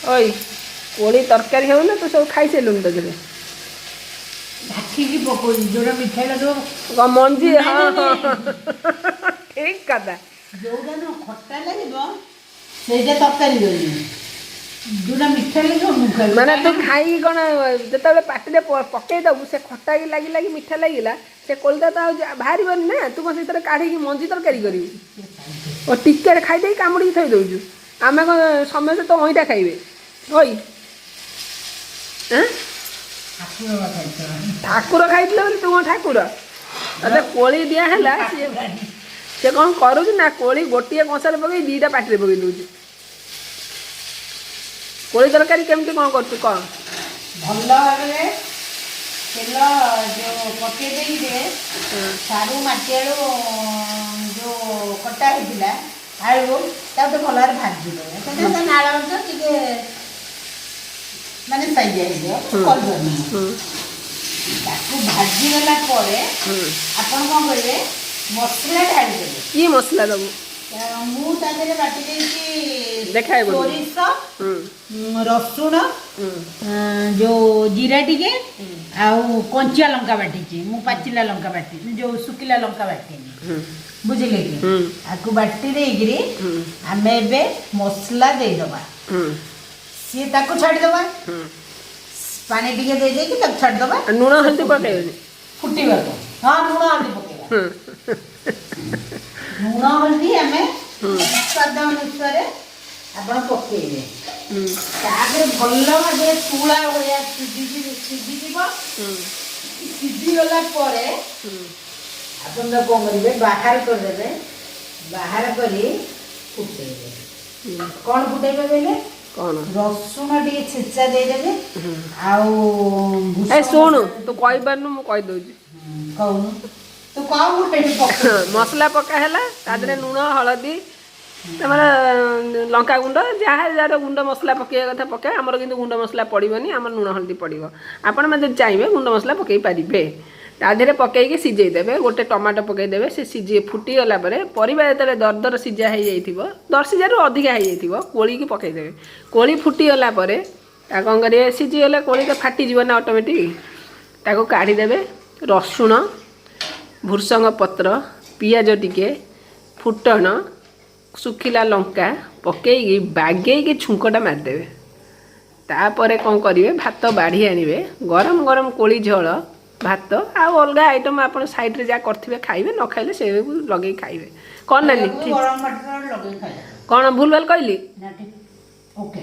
ଓଇ, କୋଳି ତରକାରୀ ହଉ ନା, ତୁ ସବୁ ଖାଇସାରିଲୁଣି ତା ଦେହରେ? ଢାକିକି ପକଉଛି, ଯୋଉଟା ମିଠା ଲାଗିବ। କଣ ମଞ୍ଜି? ନାଇଁ, ହଁ। ନାଇଁ, ହଁ। ନାଇଁ। ଠିକ କଥା। ଯୋଉଟା ନୁହଁ ଖଟା ଲାଗିବ, ସେଇଟା ତରକାରୀ କରିବି। ଯୋଉଟା ମିଠା ଲାଗିବ, ମୁଁ ଖାଇବି। ମାନେ ତୁ ଖାଇକି କ'ଣ ଯେତେବେଳେ ପାଟିରେ ପକେଇ ଦବୁ, ସେ ଖଟା ଲାଗି ଲାଗି ମିଠା ଲାଗିଲା, ସେ କୋଳିଟା ତ ଆଉ ବାହାରିବନି ନା। ତୁ କ'ଣ ସେଥିରେ କାଢ଼ିକି ମଞ୍ଜି ତରକାରୀ କରିବୁ? ଓ, ଟିକେ ଖାଇଦେଇକି କାମୁଡ଼ିକି ଥୋଇ ଦେଉଛୁ। ଆମେ କ'ଣ, ସମସ୍ତେ ତ ଅଇଁଠା ଖାଇବେ। ଓଇ, ଆଁ? ଠାକୁର ଖାଇଛ। ଠାକୁର ଖାଇଥିଲେ ବୋଲି ତୁ କ'ଣ ଠାକୁର? ତତେ କୋଳି ଦିଆ ହେଲା, ସିଏ ସେ କ'ଣ କରୁଛି ନା, କୋଳି ଗୋଟିଏ କଂସାରେ ପକେଇ ଦୁଇଟା ପାଟିରେ ପକେଇ ଦେଉଛି। କୋଳି ତରକାରୀ କେମିତି କ'ଣ କରୁଛୁ କ'ଣ? ଭଲ ଭାବରେ ତେଲ ଯୋଉ ପକେଇ ଦେଇକି ସାରୁ, ମାଟି ଆଳୁ ଯୋଉ କଟା ହେଇଥିଲା ଆଳୁ, ତାକୁ ଟିକେ ଭଲ ଭାବରେ ଭାଜିଦେବେ। ସେଟା ତା ନାଳ ଅଂଶ ଟିକେ ମାନେ ସାଇଜିଆ ହେଇଯିବ, କରିପାରୁନି। ତାକୁ ଭାଜିଗଲା ପରେ ଆପଣ କ'ଣ କରିବେ, ମସଲା ଢାଳିଦେବେ। କି ମସଲା ଦେବୁ? ମୁଁ ତା ଦେହରେ ବାଟି ଦେଇଛି ଦେଖାଏ ବୋଧେ। ସୋରିଷ, ରସୁଣ, ଯୋଉ ଜିରା ଟିକେ ଆଉ କଞ୍ଚା ଲଙ୍କା ବାଟିଛି ମୁଁ। ପାଚିଲା ଲଙ୍କା ବାଟିନି, ଯୋଉ ଶୁଖିଲା ଲଙ୍କା ବାଟିନି। ବୁଝିଲେ କି? ହୁଁ। ଆକୁ ବାଟି ଦେଇକିରି ଆମେ ଏବେ ମସଲା ଦେଇଦେବା। ସିଏ ତାକୁ ଛାଡ଼ିଦେବା। ପାଣି ଟିକେ ଦେଇ ଦେଇକି ତାକୁ ଛାଡ଼ିଦେବା। ଆଉ ଲୁଣ ହଳଦୀ ପକେଇବନି? ଫୁଟିବାକୁ। ହଁ, ଲୁଣ ହଳଦୀ ପକେଇବା। ଲୁଣ ହଳଦୀ ଆମେ ସ୍ୱାଦ ଅନୁସାରେ ଆପଣ ପକେଇବେ। ତାପରେ ଭଲ ଭାବରେ ତୁଳା ଭଳିଆ ସିଝିଯିବ। ସିଝିଗଲା ପରେ ଆପଣ ତାକୁ କ'ଣ କରିବେ, ବାହାର କରିଦେବେ। ବାହାର କରି ଫୁଟେଇବେ। କ'ଣ ଫୁଟେଇବେ କହିଲେ? କ'ଣ? ରସୁଣ ଟିକେ ଛେଚା ଦେଇଦେବେ ଆଉ ଏ ଭୃଷଙ୍ଗ ଶୁଣୁ, ତୁ କହିପାରୁନୁ, ମୁଁ କହିଦେଉଛି। କହୁନୁ ତୁ, କଣ ମୁଁ ଏଠି ପକେଇବି? ମସଲା ପକା ହେଲା, ତା ଦେହରେ ଲୁଣ, ହଳଦୀ, ତମର ଲଙ୍କା ଗୁଣ୍ଡ, ଯାହା ଯାହାର ଗୁଣ୍ଡ ମସଲା ପକେଇବା କଥା ପକାଏ। ଆମର କିନ୍ତୁ ଗୁଣ୍ଡ ମସଲା ପଡ଼ିବନି, ଆମର ଲୁଣ ହଳଦୀ ପଡ଼ିବ। ଆପଣମାନେ ଯଦି ଚାହିଁବେ, ଗୁଣ୍ଡ ମସଲା ପକାଇ ପାରିବେ। ତା ଦେହରେ ପକେଇକି ସିଝେଇ ଦେବେ। ଗୋଟେ ଟମାଟୋ ପକେଇଦେବେ। ସେ ସିଝି ଫୁଟିଗଲା ପରେ, ପରିବା ଯେତେବେଳେ ଦରଦର ସିଝା ହେଇଯାଇଥିବ, ଦର ସିଝାରୁ ଅଧିକା ହେଇଯାଇଥିବ, କୋଳିକି ପକେଇଦେବେ। କୋଳି ଫୁଟିଗଲା ପରେ ତା କ'ଣ କରିବେ, ସିଝିଗଲେ କୋଳି ତ ଫାଟିଯିବ ନା ଅଟୋମେଟିକ୍। ତାକୁ କାଢ଼ିଦେବେ। ରସୁଣ, ଭୃସଙ୍ଗ ପତ୍ର, ପିଆଜ ଟିକେ, ଫୁଟଣ, ଶୁଖିଲା ଲଙ୍କା ପକେଇକି ବାଗେଇକି ଛୁଙ୍କଟା ମାରିଦେବେ। ତାପରେ କ'ଣ କରିବେ, ଭାତ ବାଢ଼ି ଆଣିବେ। ଗରମ ଗରମ କୋଳି ଝୋଳ, ଭାତ ଆଉ ଅଲଗା ଆଇଟମ୍ ଆପଣ ସାଇଡ଼୍ରେ ଯାହା କରିଥିବେ ଖାଇବେ, ନ ଖାଇଲେ ସେକୁ ଲଗେଇ ଖାଇବେ। କ'ଣ ନାନୀ, ଠିକ୍? ଗରମ ଭାତରେ ଲଗେଇ ଖାଇବା। କ'ଣ ଭୁଲ ଭାଲ କହିଲି? ନା, ଠିକ୍, ଓକେ।